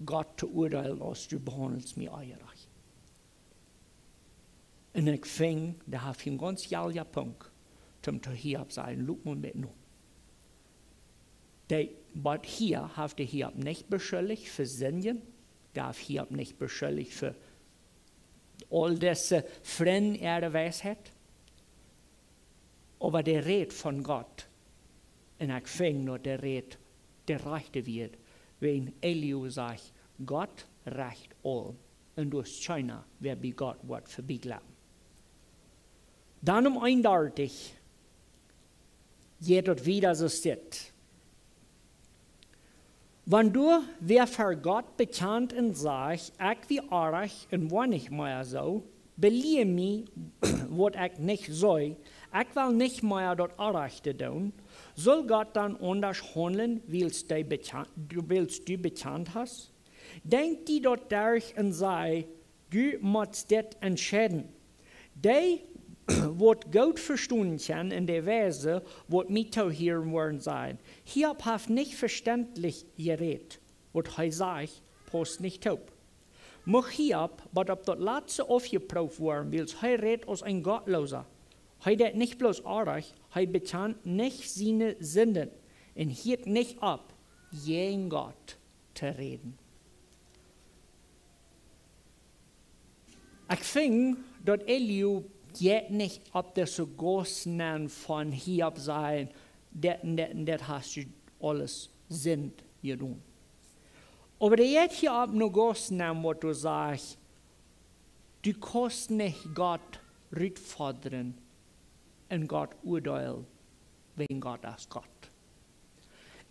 Gott to urteilen, aus du behaundelst mie onjerajcht. Un ekj finj, dee haft een gaunz jalja Punkt, toom to Hiob sajen, loot mol met no. Dee, waut hia haft dee Hiob nich beschuldicht fa sindjen, dee haft Hiob nich beschuldicht fa aul dise Frind äare Weisheit. Oba dee rät von Gott. Un ekj finj daut dee rät de rajchte Wieed, wan Elihu sajcht, Gott recht aul. Un doa es kjeena, wäa bie Gott woat vebie jleewen. Dan om eenundartich jeit daut wieda soo, steit: Wan du wäa ver Gott bekjant un sajcht, ekj wia orrajcht un woa nich mea soo, belia mie, waut ekj nich see, ekj well nich mea daut Orrajchte doonen, sull Gott dan aundasch haundlen, wiels dee bekjan-, du, wiels du bekjant hast? Denkj die daut derch un saj: Du motst dit entscheiden. Dee, waut goot vestonen kjennen un de Weise, waut mie toohieren woaren, sajen: Hiob haft nich vestentlich jerät, waut hee sajcht, pausst nich toop. Mucht Hiob bat opp daut latste aufjeprooft woaren, wiels hee rät aus een Gottloosa. Hee deit nich bloos Orrajcht, hee bekjant nich siene Sinden un hieet nich opp, jäajen Gott to räden. Ekj finj daut Elihu jeit nich opp dise Gauss nenn von Hiob sajen, dit un dit un dit hast du aules Sind jedonen. Oba dee jeit hia opp ne Gauss nenn, waut doa sajcht, du kaust nich Gott rutfodren un Gott urteilen, wäajen Gott es Gott.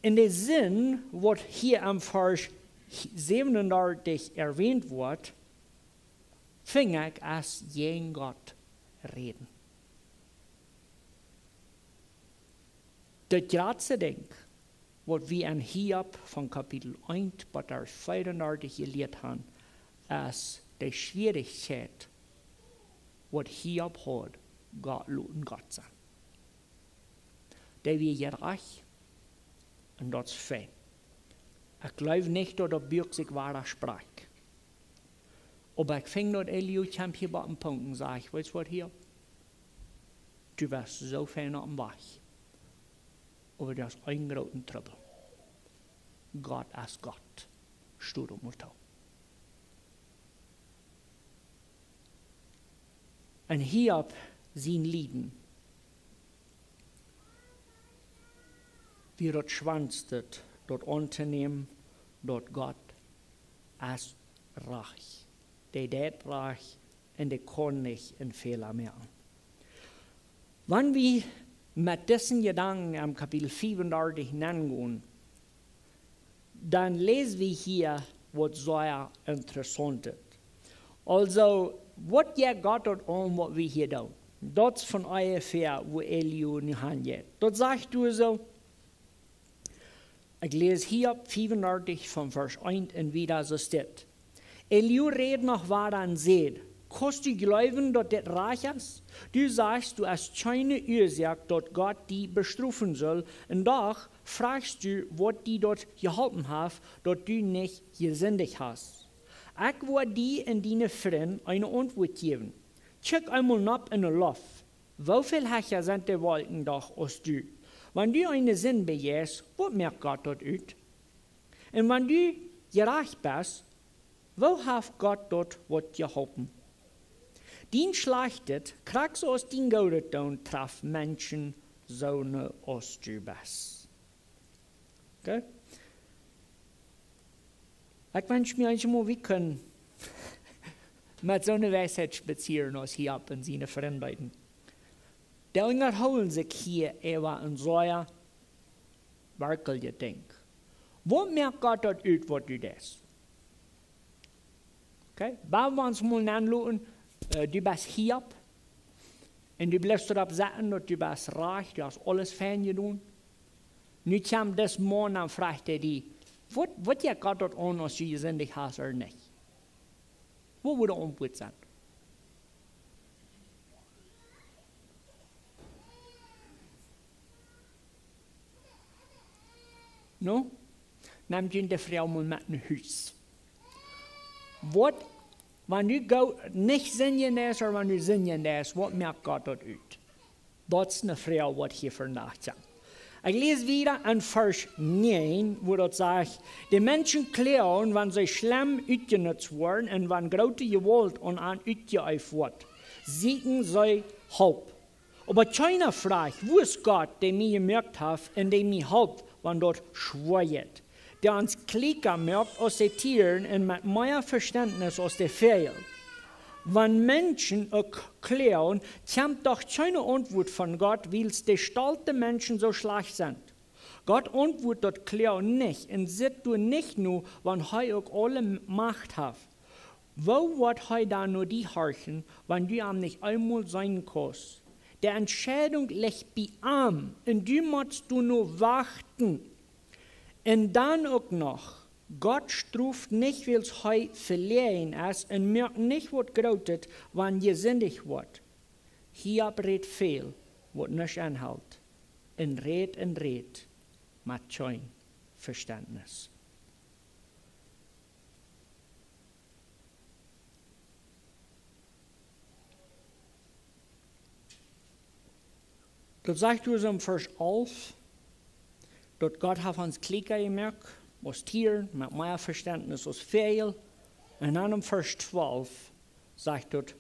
Un de Sind, waut hia em Varsch säwenundartich erwähnt woat, finj ekj, es jäajen Gott räden. Daut jratste Dinkj, waut wie en Hiob von Kapitel eent bat veeaundartich jelieet haben, es de Schwierichkjeit, waut Hiob haud, Gott loten Gott sennen. Dee wia jerajcht un daut es fein. Ekj jleew nich, daut daut Buak sikj wada sprakjt. Oba ekj finj, daut Elihu kjemt hia bie een Punkt un sajcht: "Weetst waut, Hiob? Du best soo fein oppem Wajch, oba du hast eenen grooten Trubbel. Gott es Gott. Sto doa mol too." Un Hiob sien Lieden wia daut schwoaste, daut auntonämen, daut Gott es rajcht. Dee deit rajcht un dee kaun nich een Fäla moaken. Wan wie met disen Jedanken em Kapitel fiefundartich nengonen, dan läs wie hia waut sea Interessauntet. Aulsoo, waut jeit Gott daut aun, waut wie hia doonen? Daut es von onjefäa, wua Elihu nu han jeit. Daut sajcht doa soo, ekj läs Hiob fiefundartich von Varsch eent un wieda, soo steit: Elihu räd noch wada un säd: "Kaust du jleewen, daut dit rajcht es? Du sajchst, du hast kjeene Uasoak, daut Gott die bestrofen saul, un doch frajchst du, waut die daut jeholpen haft, daut du nich jesindicht hast. Ekj woa die un diene Frind eene Auntwuat jäwen. Kjikj eemol nopp enne Loft. Woo väl hecha sent de Wolkjen doch aus du? Wan du eene Sind bejeist, waut moakt Gott daut ut? Un wan du jerajcht best, woo haft Gott daut waut jeholpen? Dien Schlajchtet, krakjt soo aus dien Goodet doonen, traft Menschen soone aus du best." Okay? Ekj wensch mie eenjemol, wie kunnen met soone Weisheit spazieren aus Hiob un siene Frind deeden. Dee unjahoolen sikj hia äwa een sea werkjlichet Dinkj. Waut moakt Gott daut ut, waut du deist? Okay? Wan wie ons mol nenloten, äh, du best Hiob, un du blifst doaropp sitten, daut du best rajcht, du hast aules fein jedonen. Nu kjemt dis Maun un frajcht hee die: "Waut, waut jeit Gott daut aun, aus du jesindicht hast ooda nich?" Waut woat de Auntwuat sennen? Nu, nemt junt de Froag mol met no Hus. Waut, wan du Gott nich sinjen deist ooda wan du sinjen deist, waut moakt Gott daut ut? Daut es eene Froag, waut hia vondoag kjemt. Ekj läs wieda en Varsch näajen, wua daut sajcht: "De Menschen kloagen, wan see schlemm utjenutzt woaren un wan groote Jewault aun an utjeeeft woat, sieekjen see Help. Oba kjeena frajcht: Wua es Gott, dee mie jemoakt haft un dee mie halpt, wan daut schwoa jeit? Dee ons kjlieka moakt aus de Tieren un met mea Vestentnis aus de Väajel." Wan Menschen uk kloagen, kjemt doch kjeene Auntwuat von Gott, wiels de stolte Menschen soo schlajcht sent. Gott auntwuat daut Kloagen nich un sitt doa nich no, wan hee uk aule Macht haft. Woo woat hee dan no die horchen, wan du am nich eemol seenen kaust? De Entscheidunk licht bie am un du motst doa no wachten. Un dan uk noch, Gott stroft nich, wiels hee veläajen es, un moakt nich waut Grootet, wan jesindicht woat. Hiob rät väl, waut nuscht enhelt, un rät un rät met kjeen Vestentnis. Daut sajcht doa en Varsch alf, daut Gott haft ons kjlieka jemoakt aus Tieren, met mea Vestentnis aus Väajel. Un dan en Varsch twalf sajcht daut: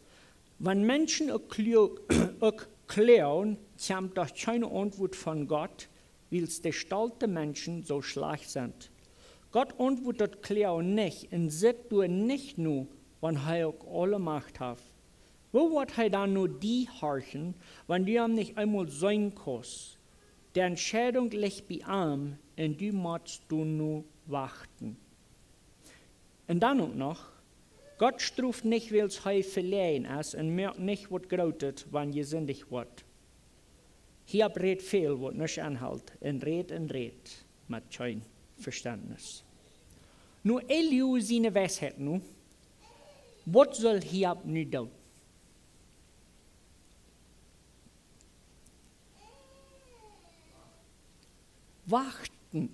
"Wan Menschen uk klo-, uk kloagen, kjemt doch kjeene Auntwuat von Gott, wiels de stolte Menschen soo schlajcht sent." Gott auntwuat daut Kloagen nich un sitt doa nich no, wan hee uk aule Macht haft. Woo woat hee dan no die horchen, wan du am nich eemol seenen kaust? De Entscheidunk licht bie am un du motst doa no wachten. Un dan uk noch, Gott stroft nich, wiels hee veläajen es, un moakt nich waut Grootet, wan jesindicht woat. Hiob rät väl, waut nuscht enhelt, un rät un rät met kjeen Vestentnis. Nu, Elihu siene Weisheit nu, Waut saul Hiob nu doonen? Wachten.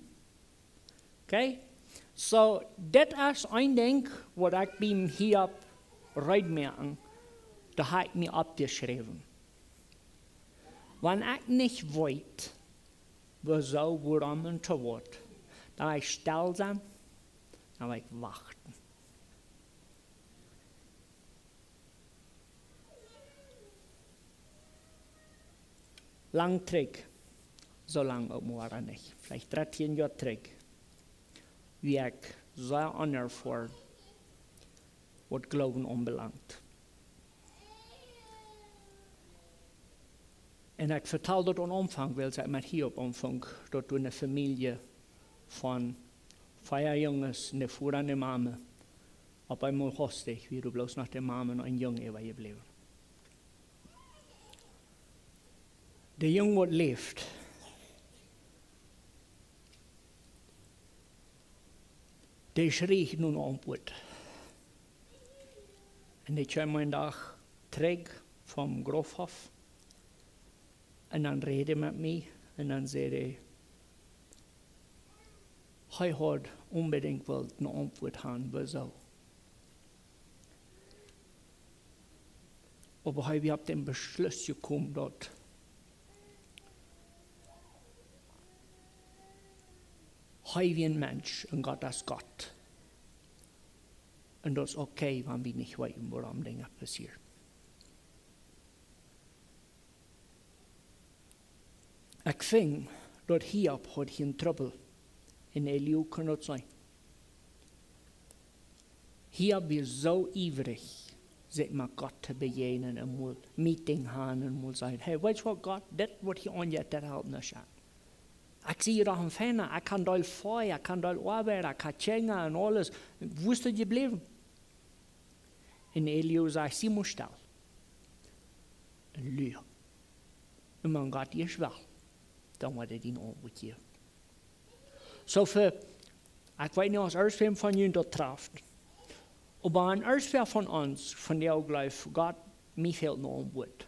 Okay? So, dit es een Dinkj waut ekj biem Hiob reed moaken, daut ha ekj mie oppjeschräwen. Wan ekj nich weet, wuarom, wuarom un to waut, dan well ekj stell sennen, dan well ekj wachten. Lang trigj, soo lang uk mau nich, veleicht dartieen Joa trigj, wia ekj sea onerfoaren, waut Gloowen aunbelangt. Un ekj vetal daut aum Aunfank, wiels ekj met Hiob aunfunk, daut doa eene Famielje von vea Junges, een Voda un eene Mame, opp eemol hastich, wia doa bloos noch de Mame un een Jung äwajebläwen. De Jung waut läft, dee schrieech no eene Auntwuat. Un dee kjeem een Dach trigj vom Grafhoff. Un dan räd hee met mie. Un dan säd hee, hee haud onbedinjt wult eene Auntwuat haben, wuarom. Oba hee wia opp dän Beschluss jekomen, daut hee wia een Mensch un Gott es Gott. Un daut es okay, wan wie nich weeten, wuarom Dinja passieren. Ekj funk, daut Hiob haud hia Trubbel. Un Elihu kunn daut seenen. Hiob wia soo iewrich, sikj met Gott to bejäajnen un mol Meeting haben un mol sajen: Hey, weetst waut, Gott, dit waut hia aunjeit, daut halpt nich aun. Ekj sie hia doch een Feina, ekj kaun doll froagen, ekj kaun doll oabeiden, ekj hab Kjinja un aules. Wua best du jebläwen? Un Elihu säd: Sie mau stell un luach. Un wan Gott ieescht well, dan woat hee die eene Auntwuat jäwen. Soo fa, ekj weet nich aus irjentwäm von junt daut traft, oba wan irjentwäa von ons vondoag jleeft: Gott, mie fält eene Auntwuat,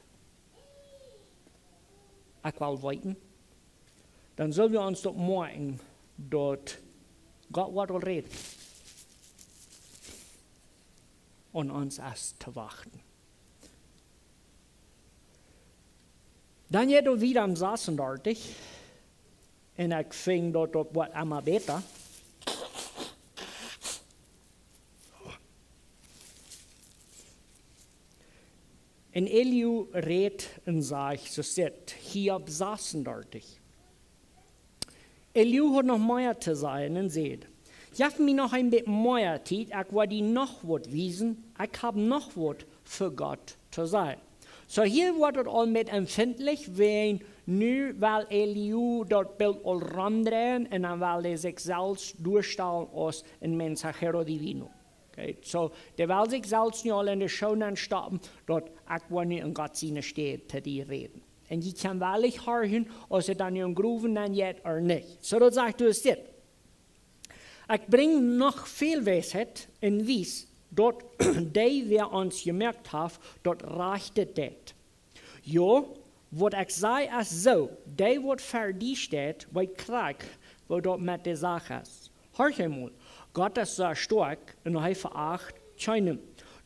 ekj well weeten, dan sell wie ons daut moakjen, daut Gott woat aul räden. Un ons es to wachten. Dan jeit et wieda aum sasuntachentich. Un ekj funk daut, daut woat emma bäta. Un Elihu rät un sajcht, soo es et, Hiob sasuntachentich. Elihu haud noch mea to sajen un säd: Jeff mie noch een bät mea Tiet, ekj woa die noch waut wiesen, ekj hab noch waut fa Gott to sajen. Soo, hia woat et aul een bät empfintlich, wan nu well Elihu daut Bilt aul romdreien un dan well hee sikj selfst doastalen aus een mensajero divino. Okay, soo, dee well sikj selfst nu aul en de Schoo nenn stoppen, daut ekj woa nu en Gott siene Städ to die räden. Un jie kjennen woll horchen, aus et dan nu en Growen nenn jeit ooda nich. Soo, daut sajcht, du es dit. Ekj brinj noch väl Weisheit un wies, daut dee, wäa ons jemoakt haft, daut rajchte deit. Jo, waut ekj saj es soo, dee waut ver die steit, weet krakjt, woo daut met de Sach es. Horch emol, Gott es soo stoakj un hee veacht kjeenen.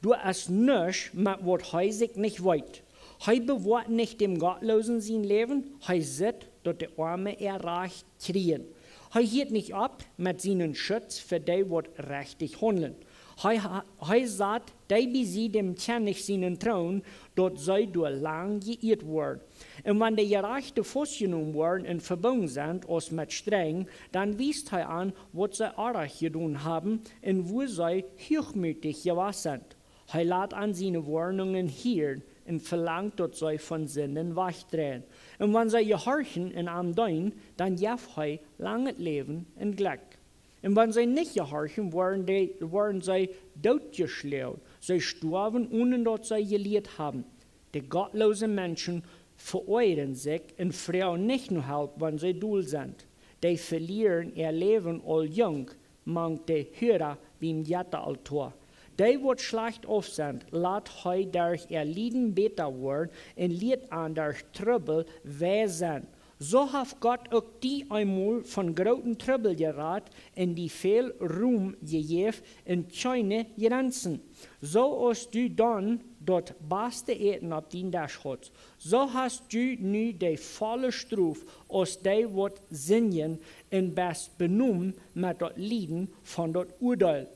Doa es nuscht, met waut hee sikj nich weet. Hee bewoat nich däm Gottloosen sien Läwen, hee sitt, daut de Oame äa Rajcht kjrieen. Hee hieet nich opp met sienen Schutz fa dee, waut rechtich haundlen. Hee, hee sat dee bie sied däm Kjennich sienen Troon, daut see doa lang jeieet woaren. Un wan de Jerajchte faustjenomen woaren un vebungen sent aus met Strenj, dan wiest hee an, waut see oajch jedonen haben un woo see huachmootich jewast sent. Hee lat an siene Woarnungen hieren un velangt, daut see von Sinden wajchdreien. Un wan see jehorchen un am deenen, dan jeft hee langet Läwen un Jlekj. Un wan see nich jehorchen, woaren dee, woaren see dootjeschloagen. See stoawen, onen daut see jelieet haben. De gottloose Menschen veoajren sikj un froagen nich no Help, wan see dol sent. Dee velieren äa Läwen aul junk mank de Hura biem Jettaaltoa. Dee waut schlajcht auf sent, lat hee derch äa Lieden bäta woaren un lieet an derch Trubbel weis sennen. Soo haft Gott uk die eemol von grooten Trubbel jerat un die väl Rum jejäft un kjeene Jrenzen. Soo aus du dan daut baste Äten opp dien Desch hast, soo hast du nu de volle Strof aus dee waut sindjen un best benomen met daut Lieden von daut Uadeel.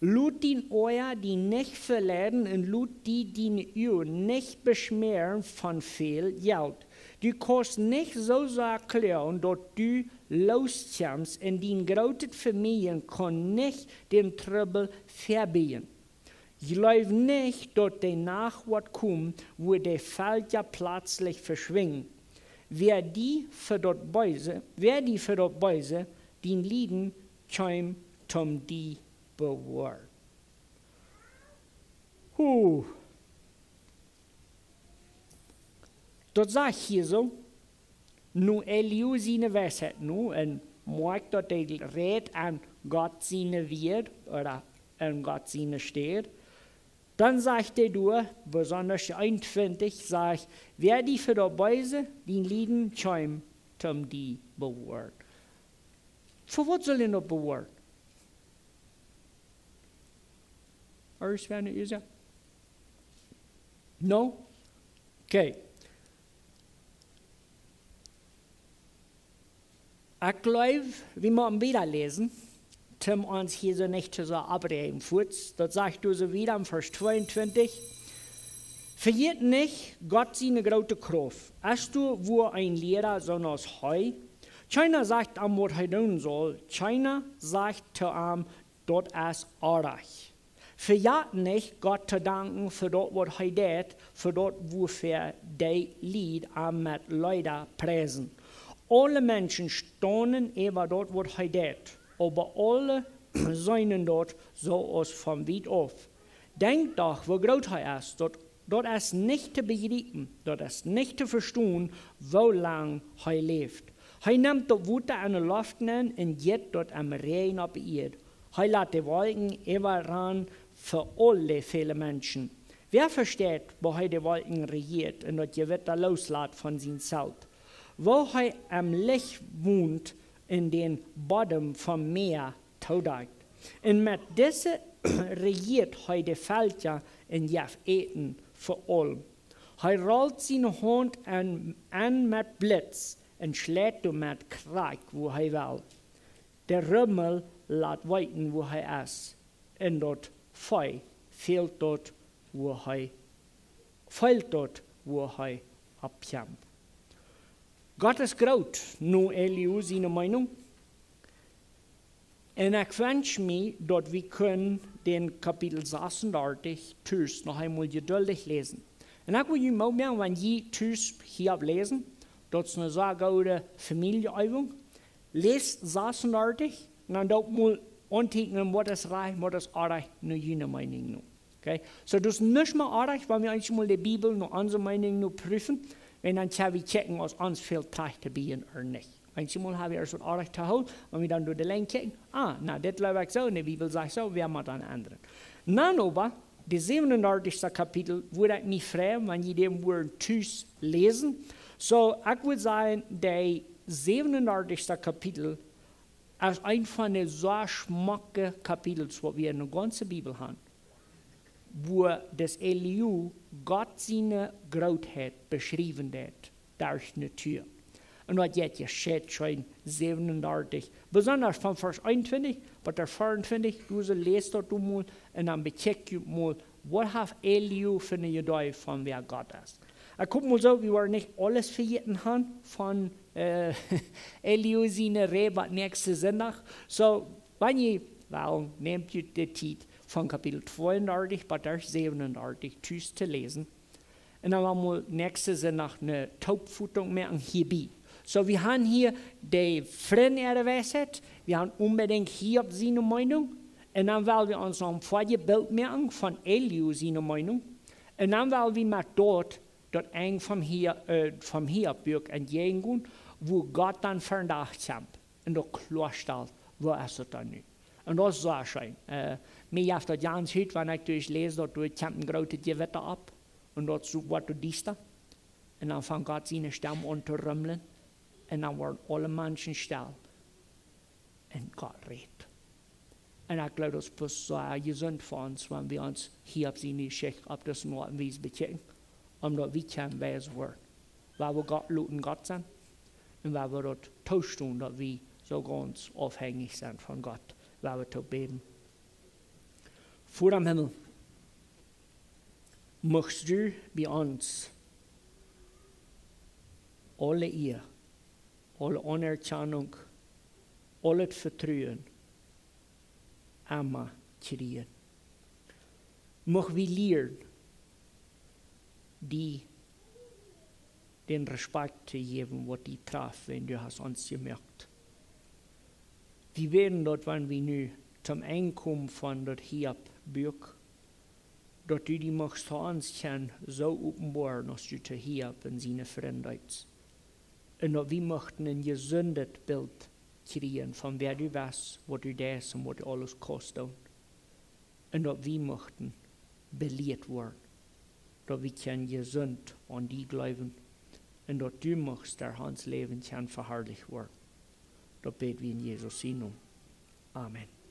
Lot dien Oaja die nich veleiden un lot die diene Uagen nich beschmäaren von väl Jelt. Du kaust nich soo sea kloagen daut du loos kjemst un dien grootet Famieljen kaun nich dän Trubbel vebiejen. Jleew nich daut de Nacht woat komen, wua de Velkja plazlich veschwinjen. Wäa die fa daut Beese, wäa die fa daut Beese, dien Lieden kjeem toom die bewoaren. Huh. Daut sajcht hia soo, nu Elihu siene Weisheit nu, un moakjt daut dee rät aun Gott siene Wieed ooda aun Gott siene Städ. Dan sajcht hee doa, besonda eenuntwintich, sajcht: Wäa die fa daut Beese, dien Lieden kjeem toom die bewoaren. Fa waut sull hee daut bewoaren? Erst wäa ne Uasoak? No? Okay. Ekj jleew, wie motten wieda läsen, toom ons hia soo nich too sea oppräajen fuaz. Daut sajcht doa soo wieda en Varsch tweeuntwintich: Vejät nich Gott siene groote Krauft. Es doa wua een Liera soo aus hee? Kjeena sajcht am, waut hee doonen saul. Kjeena sajcht to am, daut es oajch. Vejät nich Gott to danken fa daut, waut hee deit, fa daut, wuafäa dee Lied am met Leeda priesen. Aule Menschen staunen äwa daut, waut hee deit, oba aule seenen daut soo aus von wiet auf. Denkjt doch, woo groot hee es, daut, daut es nich to bejriepen, daut es nich to vestonen, woo lang hee läft. Hee nemt daut Wota enne Loft nenn un jeit daut em Räajen opp de Ieed. Hee lat de Wolkjen äwaraun fa aule väle Menschen. Wäa vesteit, woo hee de Wolkjen rejieet un daut Jewitta looslat von sien Zelt? Woo hee em Licht wont un dän Bodem vom Mäa toodakjt. Un met dise rejieet hee de Velkja un jeft Äten fa aulem. Hee rolt siene Haunt aun, aun met Blitz un schleit doamet krakjt, wua hee well. De Rummel lat weeten, wua hee es, un daut Vee felt daut, wua hee, felt daut, wua hee oppkjemt. Gott es groot, no Elihu siene Meenunk. Un ekj wensch mie, daut wie kjennen dän Kapitel sasuntachentich tus noch eemol jeduldich läsen. Un ekj well junt mau moakjen, wan jie tus hia opp läsen, daut es eene sea goode Famieljeeewunk. Läst sasuntachentich, un dan doot mol auntieekjnen, waut es rajcht, waut es oajch, no june Meenunk no. Okay? Soo, daut es nuscht mea oajch, wan wie eenjemol de Bibel no onse Meenunk no prüfen, un dan kjenn wie checken, aus ons väl trajcht to biejen ooda nich. Eenjemol hab wie ieescht waut oajch to hoolen, wan wie dan derch de Lien checken, ah, na, dit jleew ekj soo, un de Bibel sajcht soo, wie motten dan endren. Dan oba, de säwenuntachentich Kapitel, wudd ekj mie freien, wan jie dän wudden tus läsen. Soo, ekj wudd sajen, de säwenuntachentich Kapitel es eent von de sea schmocke Kapitels, waut wie enne gaunze Bibel haben, wua daut Elihu Gott siene Grootheit beschriewen deed derch Natua. Un daut jeit hia sea scheen, säwenuntachentich, besonda von Varsch eenuntwintich bat vea un twintich, du soo läst daut du mol, un dan bekjikj mol, waut haft Elihu fa eene Iedee von wäa Gott es. Ekj hop mol soo, wie woaren nich aules vejäten haben von, äh, Elihu siene Räd bat näakjsten Sindach. Soo, wan jie wellen, nämt junt de Tiet von Kapitel tweeuntachentich bat säwenuntachentich tus to läsen. Un dan woa wie näakjsten Sindach eene Toopfotunk moaken hiabie. Soo, wie haben hia de Frind äare Weisheit, wie haben onbedinjt Hiob siene Meenunk, un dan well wie ons noch een foadich Bilt moaken von Elihu siene Meenunk, un dan well wie met daut daut Enj vom Hiob, äh, vom Hiob Buak entjäajen gonen, wua Gott dan vondoag kjemt un daut kloastalt, woo es daut dan nu? Un daut es soo scheen. Mie jeft daut jans hut, wan ekj derch läs, daut doa kjemt een grootet Jewitta opp, un daut es soo waut doa diesta, un dan fangt Gott siene Stemm aun to rumlen, un dan woaren aule Menschen stell, un Gott rät. Un ekj jleew, daut es soo jesunt fa ons, wan wie ons hia opp siene Jeschicht opp dise Oat un Wies bekjikjen, om daut wie kjennen wies woaren, wua wie Gott loten Gott sennen, un wua wie daut toostonen, daut wie soo gaunz aufhenjich sent von Gott, wua wie to bäden. Voda em Himmel, muchst du bie ons aule Ea, aule Aunerkjanunk, aulet Vetruen emma kjrieen. Mucht wie lieren, die dän Respakjt to jäwen, waut die traft, wan du hast ons jemoakt. Wie bäden, daut wan wie nu tom Enj komen von daut Hiob Buak, daut du die muchst to ons kjennen soo openboaren, aus du to Hiob un siene Frind deetst, un daut wie muchten een jesundet Bilt kjrieen von wäa du best, waut du deist un waut du aules kaust doonen, un daut wie muchten belieet woaren, daut wie kjennen jesunt aun die jleewen, un daut du muchst derch ons Läwen kjennen veharlicht woaren. Daut bäd wie en Jesus sienen Nomen. Amen.